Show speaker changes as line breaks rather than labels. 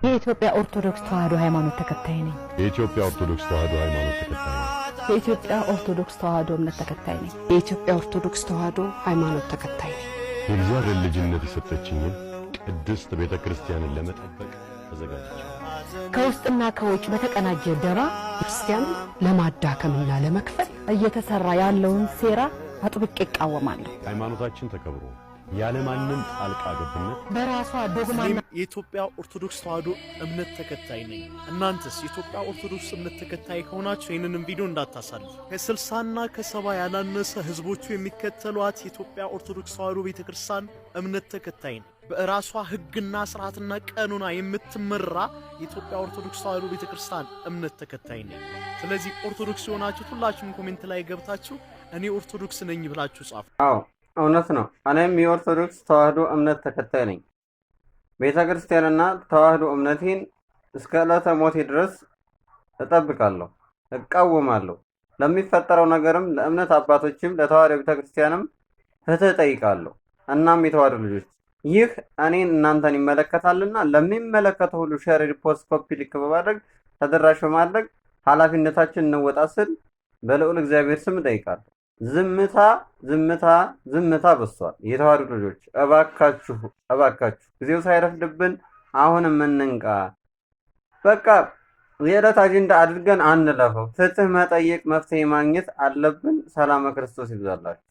የኢትዮጵያ ኦርቶዶክስ ተዋሕዶ ሃይማኖት ተከታይ ነኝ።
የኢትዮጵያ ኦርቶዶክስ ተዋሕዶ ሃይማኖት ተከታይ ነኝ።
የኢትዮጵያ ኦርቶዶክስ ተዋሕዶ እምነት ተከታይ ነኝ።
የኢትዮጵያ ኦርቶዶክስ ተዋሕዶ ሃይማኖት ተከታይ ነኝ።
የእግዚአብሔር ልጅነት የሰጠችኝን ቅድስት ቤተ ክርስቲያንን ለመጠበቅ ተዘጋጅቻለሁ።
ከውስጥና ከውጭ በተቀናጀ ደባ
ክርስቲያንን ለማዳከምና ለመክፈል
እየተሰራ ያለውን ሴራ አጥብቄ እቃወማለሁ።
ሃይማኖታችን ተከብሮ ያለማንም ጣልቃ ገብነት
በራሷ ዶግማና
እኔም የኢትዮጵያ ኦርቶዶክስ ተዋሕዶ እምነት ተከታይ ነኝ። እናንተስ የኢትዮጵያ ኦርቶዶክስ እምነት ተከታይ ከሆናችሁ ይህንንም ቪዲዮ እንዳታሳልፉ። ከ60ና ከ70 ያላነሰ ህዝቦቹ የሚከተሏት የኢትዮጵያ ኦርቶዶክስ ተዋሕዶ ቤተክርስቲያን እምነት ተከታይ ነኝ። በራሷ ህግና ስርዓትና ቀኖና የምትመራ የኢትዮጵያ ኦርቶዶክስ ተዋሕዶ ቤተክርስቲያን እምነት ተከታይ ነኝ። ስለዚህ ኦርቶዶክስ የሆናችሁት ሁላችሁም comment ላይ ገብታችሁ እኔ ኦርቶዶክስ ነኝ ብላችሁ ጻፉ።
አዎ፣ እውነት ነው። እኔም የኦርቶዶክስ ተዋሕዶ እምነት ተከታይ ነኝ። ቤተ ክርስቲያንና ተዋሕዶ እምነቴን እስከ ዕለተ ሞቴ ድረስ እጠብቃለሁ፣ እቃወማለሁ። ለሚፈጠረው ነገርም ለእምነት አባቶችም ለተዋሕዶ ቤተ ክርስቲያንም ፍትህ እጠይቃለሁ። እናም የተዋሕዶ ልጆች፣ ይህ እኔን እናንተን ይመለከታልና ለሚመለከተው ሁሉ share፣ repost፣ copy link በማድረግ ተደራሽ በማድረግ ኃላፊነታችን እንወጣ ስል በልዑል እግዚአብሔር ስም እጠይቃለሁ። ዝምታ፣ ዝምታ፣ ዝምታ በዝቷል። የተዋሕዶ ልጆች፣ እባካችሁ፣ እባካችሁ ጊዜው ሳይረፍድብን አሁንም እንንቃ። በቃ የዕለት አጀንዳ አድርገን አንለፈው። ፍትህ መጠየቅ፣ መፍትሄ ማግኘት አለብን። ሰላመ ክርስቶስ ይብዛላችሁ።